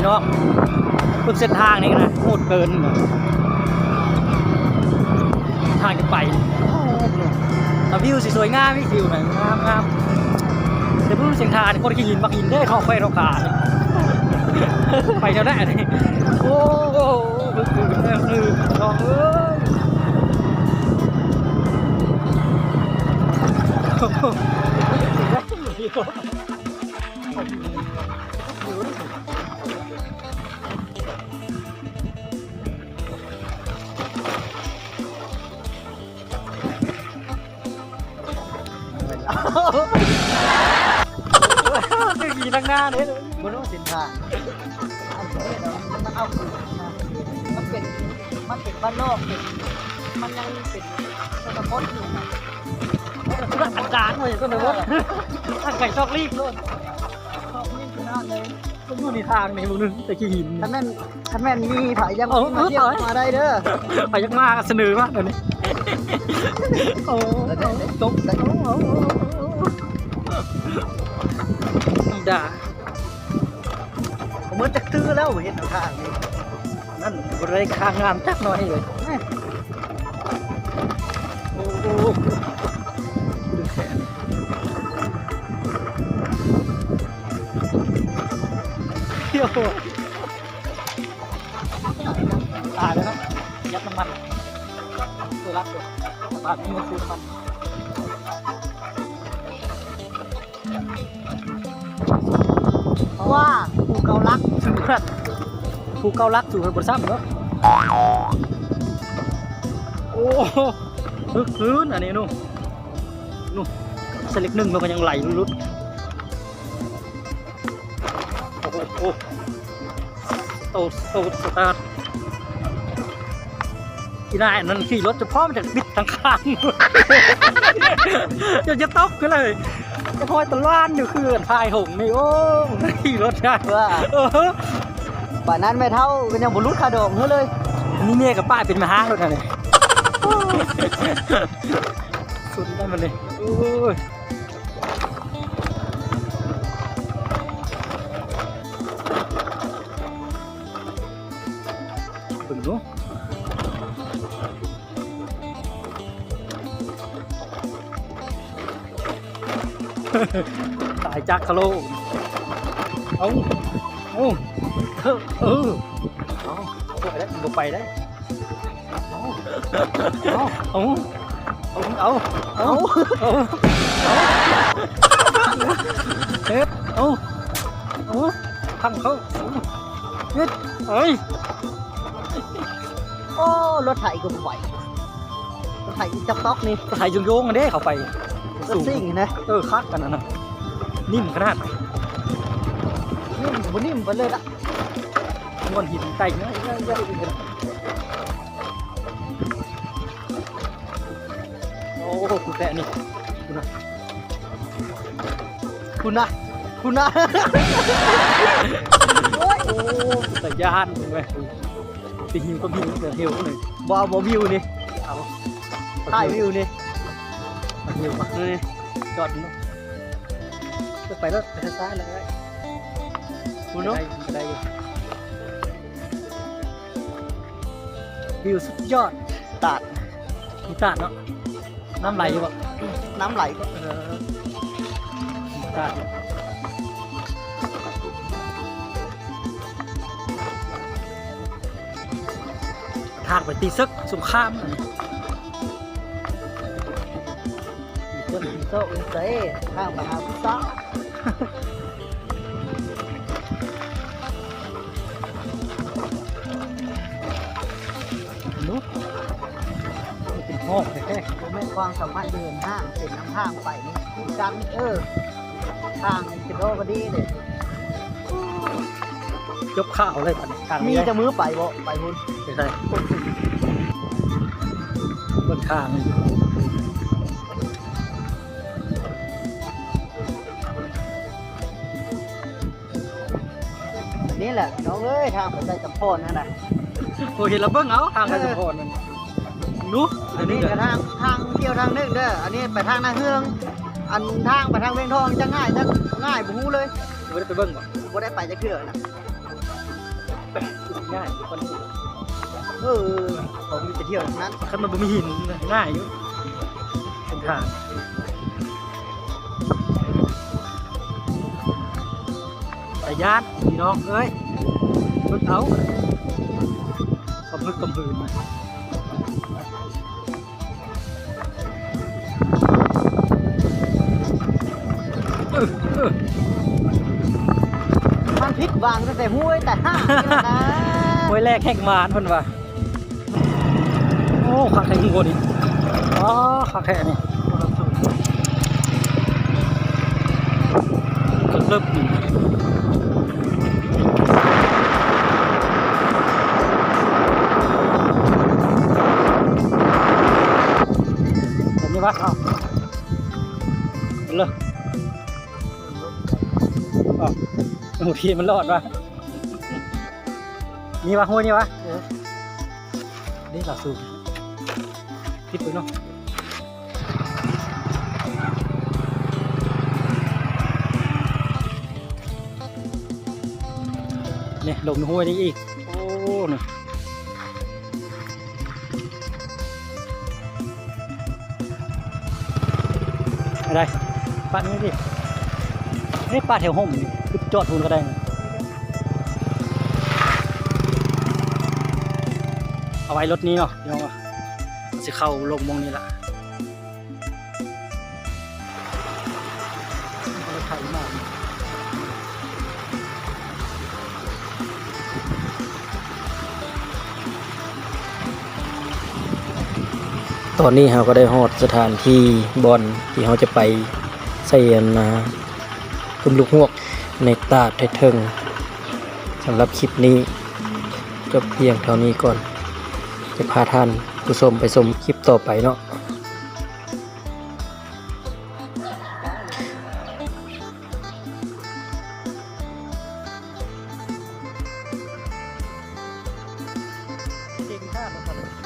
ເນາະ ເບິ່ງເສັ້ນທາງນີ້ນະ ໂຫດເກີນ ທາງຈະໄປ ໂອ້ ແຕ່ວິວຊິສວຍງາມ ວິວນະ ງາມໆ ແຕ່ເບິ່ງເສັ້ນທາງນີ້ ຄົນຂີ້ຫີນມັກຫີນເດ້ ເທາະໄຟເທາະຂາ ໄປແນວໃດອັນນີ້ ໂອ້ ໂອ້ ໂອ້ ເບິ່ງຄືນະ ຄືນະ ນ້ອງເອີຍ. ຄືຂີ່ທາງໜ້າເດ້ ບໍ່ຮູ້ເສັ້ນທາງ ອັນນີ້ເນາະ ມັນເອົາຄືນນະ ມັນເປັນ ມັນເປັນບ້ານນອກ ເປັນ ມັນຍັງເປັນຊົນນະບົດຢູ່ນະ ອາກາດເນາະ ຊົນນະບົດ ທາງໄກຊອກຫຼີກໂລດ ຊອກຫຼີກຂະໜາດເລີຍ. ມັນຢູ່ໃນທາງນີ້ ເບິ່ງໜຶ່ງ ແຕ່ຂີ້ຫີນ ຄັນແມ່ນ ຄັນແມ່ນມີໃຜຢາກ ເອົາ ມາທ່ຽວ ເອົາ ມາໄດ້ເດີ ໃຜຢາກມາກະສະເໜີມາດຽວນີ້ ໂອ້ ຕົກ ທຳມະດາ ບໍ່ໝົດຈັກເທື່ອແລ້ວ ເຮັດທາງນີ້ ນັ້ນບໍ່ໄດ້ທາງງາມຈັກໜ້ອຍເລີຍ ໂອ້ ໂອ້ ໂອ້ ຕາຍແລ້ວເນາະ ຍັດນ້ຳມັນ ຕົວລັກຕົວ ບາດນີ້ມັນຄືນ້ຳມັນ ວ່າ ຜູ້ເກົ່າລັກສູ່ເພື່ອນ ຜູ້ເກົ່າລັກສູ່ເພື່ອນບໍ່ຊ້ຳເນາະ ໂອ້ ຄຶກຄື້ນອັນນີ້ເນາະ ໂອ້ ສະເລັກໜຶ່ງມັນກະຍັງໄຫຼຫຼຸດ ໂອ້ໂຫ ໂຕ ໂຕສະຕາດ ອີ່ນາຍອັນນັ້ນຂີ່ລົດຈະພ້ອມຈະບິດທາງຂ້າງ ຈົນຈະຕົກເລີຍ ຈະຄອຍຕະລານຢູ່ຄືອັນພາຍຫົງນີ້ ໂອ້ ຂີ່ລົດໄດ້ ວ່າ ເອີ ປານນັ້ນແມ່ເຖົ້າກະຍັງບໍ່ຫຼຸດຄາດອງເຮີເລີຍ ມີເມຍກະປ້າເປັນແມ່ຮ້າງໂລດຫັ້ນ ສຸດແລ້ວມັນນີ້ ໂອ້ຍ. ເບິ່ງດູ ຕາຍຈັກຄະໂລ ເອົາ ເອົາ ເອີ ເອົາ ບໍ່ໄດ້ ບໍ່ໄປໄດ້. ເອົາ ເອົາ ເອົາ ເອົາ ເຮັດ ເອົາ ເອົາ ພັງເຂົາ ເຮັດ ເອີຍ ໂອ້ ລົດໄຖກະບໍ່ໄຫວ ລົດໄຖອີກຈອກຕອກນີ້ ລົດໄຖໂຍງໆ ຫັ້ນເດ້ ເຂົ້າໄປ ລົດຊິງນະ ເອີ ຄັກອັນນັ້ນນະ ນິ້ມຂະໜາດ ນິ້ມກະບໍ່ນິ້ມປານໃດລະ ງວນຫີນໄຕເນາະ. ໂອ້ ຜູ້ແຕະນີ້ ພຸ້ນນະ ພຸ້ນນະ ພຸ້ນນະ ໂອ້ຍ ໂອ້ ຕາຢ້ານເວີຍ ຊິຫິວກະຫິວ ເອີ ຫິວນີ້ ບໍ່ເອົາ ບໍ່ວິວນີ້ ເອົາ ຖ່າຍວິວນີ້ ເອົາວິວມາ ນີ້ ຈອດເນາະ ໄປໂລດ ໄປຊ້າໆ ແລ້ວກະໄດ້ ພຸ້ນເນາະ ໄດ້ ໄດ້ຢູ່. ວິວສຸດຍອດ ຕາດ ມີຕາດເນາະ ນ້ຳໄຫຼຢູ່ບໍ່ ນ້ຳໄຫຼ ເອີ ມີຕາດ ທາງໄປຕີເສິກສົງຄາມ ມີຕົ້ນມີໂຕະຢູ່ໃສ ທາງໄປຫາຜູ້ສາວ ນຸ ເປັນຮອກແທ້ໆ ບໍ່ແມ່ນຄວາມສາມາດເດີນທາງ ເປັນນຳທາງໄປນີ້ ຈັງ ເອີ ທາງນີ້ກະໂດກະດີເດ້. ຈົບຂ່າວເລີຍບາດນີ້ ມີແຕ່ມື້ໄປບໍ່ ໄປພຸ້ນ ໄປໃສ ເບິ່ງທາງ ນີ້ແຫຼະພີ່ນ້ອງເອີຍ ທາງໄປໄຊຈຳພອນຫັ້ນນະ ໂອ້ ເຫັນລະເບິ່ງເອົາ ທາງໄຊຈຳພອນນັ້ນ ເອີ ອັນນີ້ກະທາງ ທາງທ່ຽວທາງໜຶ່ງເດີ ອັນນີ້ໄປທາງນາເຮືອງ ອັນທາງໄປທາງວຽງທອງ ຈັກງ່າຍ ຈັກງ່າຍ ບໍ່ຮູ້ເລີຍ ບໍ່ໄດ້ໄປເບິ່ງບໍ່ ບໍ່ໄດ້ໄປຈັກເທື່ອນະ. ງ່າຍ ເອີ ຂອງມີແຕ່ທ່ຽວທັງນັ້ນ ຄັນມັນບໍ່ມີຫີນງ່າຍຢູ່ ເປັນທາງ ຕາຢ້ານພີ່ນ້ອງເອີຍ ເບິ່ງເອົາ ຄວາມຮຶກຄວາມຮືນ. ມັນຜິດຫວັງຕັ້ງແຕ່ຫ້ວຍແຕ່ຫ້າງນີ້ແຫຼະນະ ຫ້ວຍແລກແຮງໝານເພິ່ນວ່າ. ໂອ້ ຄັກແທ້ທຸກຄົນນີ້ ອໍ ຄັກແທ້ນີ້ ເລິບໆ ນີ້. ແບບນີ້ວະ ເອົາ ເລີຍ ເອົາ ໂອເຄ ມັນລອດວະ ນີ້ວະ ຫ້ວຍນີ້ວະ ເອີ ນີ້ລະສູງ ຕິດໄປເນາະ. ນີ້ລົງຫ້ວຍນີ້ອີກ ໂອ້ ນີ້ ໄດ້ ປາດນີ້ດິ ນີ້ປາດແຖວຮົ່ມນີ້ ຄືຈອດພຸ້ນກໍໄດ້ ເອົາໄວ້ລົດນີ້ເນາະ ພີ່ນ້ອງ ຊິເຂົ້າລົງໝ່ອງນີ້ລະ. ຕອນນີ້ເຮົາກໍໄດ້ຮອດສະຖານທີ່ບ່ອນທີ່ເຮົາຈະໄປໃສ່ອັນນາ ປຶ້ມລູກຮວກໃນຕາດໄທເທິງ. ສຳລັບຄລິບນີ້ ຈົບພຽງເທົ່ານີ້ກ່ອນ ຈະພາທ່ານຜູ້ຊົມໄປຊົມຄລິບຕໍ່ໄປເນາະ. ເກັ່ງຂະໜາດນັ້ນ.